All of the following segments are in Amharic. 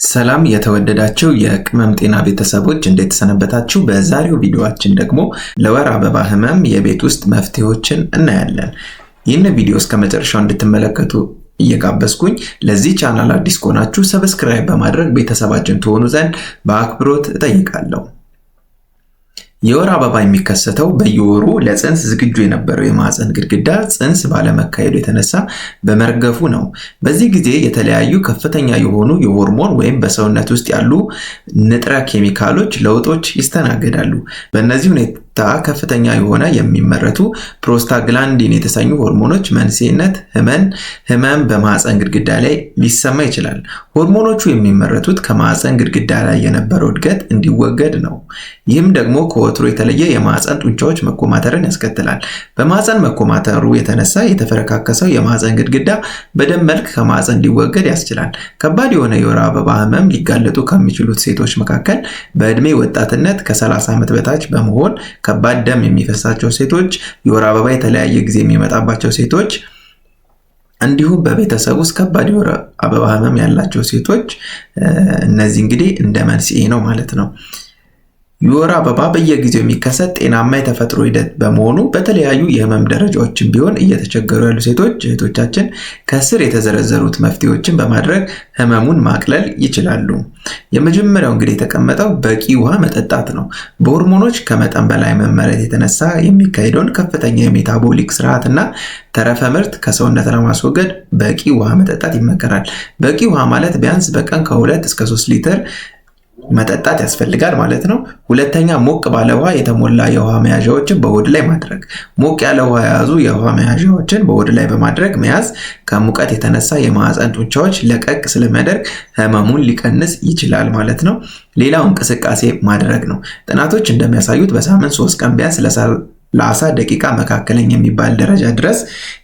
ሰላም የተወደዳችሁ የቅመም ጤና ቤተሰቦች፣ እንዴት ሰነበታችሁ? በዛሬው ቪዲዮአችን ደግሞ ለወር አበባ ህመም የቤት ውስጥ መፍትሄዎችን እናያለን። ይህን ቪዲዮ እስከ መጨረሻው እንድትመለከቱ እየጋበዝኩኝ፣ ለዚህ ቻናል አዲስ ከሆናችሁ subscribe በማድረግ ቤተሰባችን ትሆኑ ዘንድ በአክብሮት እጠይቃለሁ። የወር አበባ የሚከሰተው በየወሩ ለፅንስ ዝግጁ የነበረው የማህፀን ግድግዳ ፅንስ ባለመካሄዱ የተነሳ በመርገፉ ነው። በዚህ ጊዜ የተለያዩ ከፍተኛ የሆኑ የሆርሞን ወይም በሰውነት ውስጥ ያሉ ንጥረ ኬሚካሎች ለውጦች ይስተናገዳሉ። በእነዚህ ሁኔታ ከፍተኛ የሆነ የሚመረቱ prostaglandin የተሰኙ ሆርሞኖች መንስኤነት ህመም በማህፀን ግድግዳ ላይ ሊሰማ ይችላል። ሆርሞኖቹ የሚመረቱት ከማህፀን ግድግዳ ላይ የነበረው እድገት እንዲወገድ ነው። ይህም ደግሞ ከወትሮ የተለየ የማህፀን ጡንቻዎች መኮማተርን ያስከትላል። በማህፀን መኮማተሩ የተነሳ የተፈረካከሰው የማህፀን ግድግዳ በደም መልክ ከማህፀን እንዲወገድ ያስችላል። ከባድ የሆነ የወር አበባ ህመም ሊጋለጡ ከሚችሉት ሴቶች መካከል በዕድሜ ወጣትነት ከ30 ዓመት በታች በመሆን ከባድ ደም የሚፈሳቸው ሴቶች፣ የወር አበባ የተለያየ ጊዜ የሚመጣባቸው ሴቶች፣ እንዲሁም በቤተሰብ ውስጥ ከባድ የወር አበባ ህመም ያላቸው ሴቶች፣ እነዚህ እንግዲህ እንደ መንስኤ ነው ማለት ነው። የወር አበባ በየጊዜው የሚከሰት ጤናማ የተፈጥሮ ሂደት በመሆኑ በተለያዩ የህመም ደረጃዎችን ቢሆን እየተቸገሩ ያሉ ሴቶች እህቶቻችን ከስር የተዘረዘሩት መፍትሄዎችን በማድረግ ህመሙን ማቅለል ይችላሉ። የመጀመሪያው እንግዲህ የተቀመጠው በቂ ውሃ መጠጣት ነው። በሆርሞኖች ከመጠን በላይ መመረት የተነሳ የሚካሄደውን ከፍተኛ የ metabolic ስርዓት እና ተረፈ ምርት ከሰውነት ለማስወገድ በቂ ውሃ መጠጣት ይመከራል። በቂ ውሃ ማለት ቢያንስ በቀን ከ2 እስከ 3 ሊትር መጠጣት ያስፈልጋል ማለት ነው። ሁለተኛ፣ ሞቅ ባለ ውሃ የተሞላ የውሃ መያዣዎችን በሆድ ላይ ማድረግ። ሞቅ ያለ ውሃ የያዙ የውሃ መያዣዎችን በሆድ ላይ በማድረግ መያዝ ከሙቀት የተነሳ የማህፀን ጡንቻዎች ለቀቅ ስለሚያደርግ ህመሙን ሊቀንስ ይችላል ማለት ነው። ሌላው እንቅስቃሴ ማድረግ ነው። ጥናቶች እንደሚያሳዩት በሳምንት 3 ቀን ቢያንስ ለ30 ደቂቃ መካከለኛ የሚባል ደረጃ ድረስ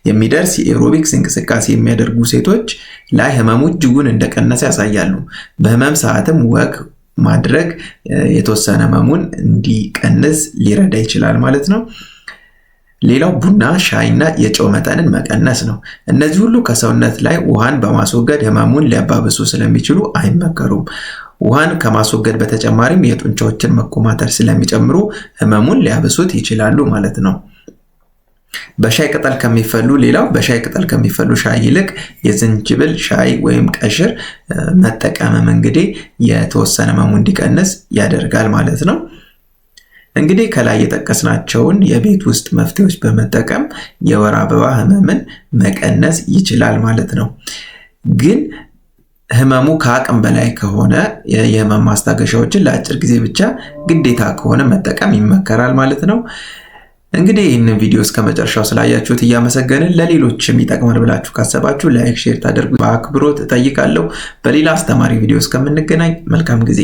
የሚደርስ የ aerobics እንቅስቃሴ የሚያደርጉ ሴቶች ላይ ህመሙ እጅጉን እንደቀነሰ ያሳያሉ። በህመም ሰዓትም walk ማድረግ የተወሰነ ህመሙን እንዲቀንስ ሊረዳ ይችላል ማለት ነው። ሌላው ቡና፣ ሻይና የጨው መጠንን መቀነስ ነው። እነዚህ ሁሉ ከሰውነት ላይ ውሃን በማስወገድ ህመሙን ሊያባብሱ ስለሚችሉ አይመከሩም። ውሃን ከማስወገድ በተጨማሪም የጡንቻዎችን መኮማተር ስለሚጨምሩ ህመሙን ሊያብሱት ይችላሉ ማለት ነው። በሻይ ቅጠል ከሚፈሉ ሌላው በሻይ ቅጠል ከሚፈሉ ሻይ ይልቅ የዝንጅብል ሻይ ወይም ቀሽር መጠቀምም እንግዲህ የተወሰነ ህመሙ እንዲቀንስ ያደርጋል ማለት ነው። እንግዲህ ከላይ የጠቀስናቸውን የቤት ውስጥ መፍትሄዎች በመጠቀም የወር አበባ ህመምን መቀነስ ይችላል ማለት ነው። ግን ህመሙ ከአቅም በላይ ከሆነ የህመም ማስታገሻዎችን ለአጭር ጊዜ ብቻ ግዴታ ከሆነ መጠቀም ይመከራል ማለት ነው። እንግዲህ ይህንን ቪዲዮ እስከ መጨረሻው ስላያችሁት እያመሰገንን፣ ለሌሎችም ይጠቅማል ብላችሁ ካሰባችሁ like፣ share ታደርጉ በአክብሮት እጠይቃለሁ። በሌላ አስተማሪ ቪዲዮ እስከምንገናኝ መልካም ጊዜ።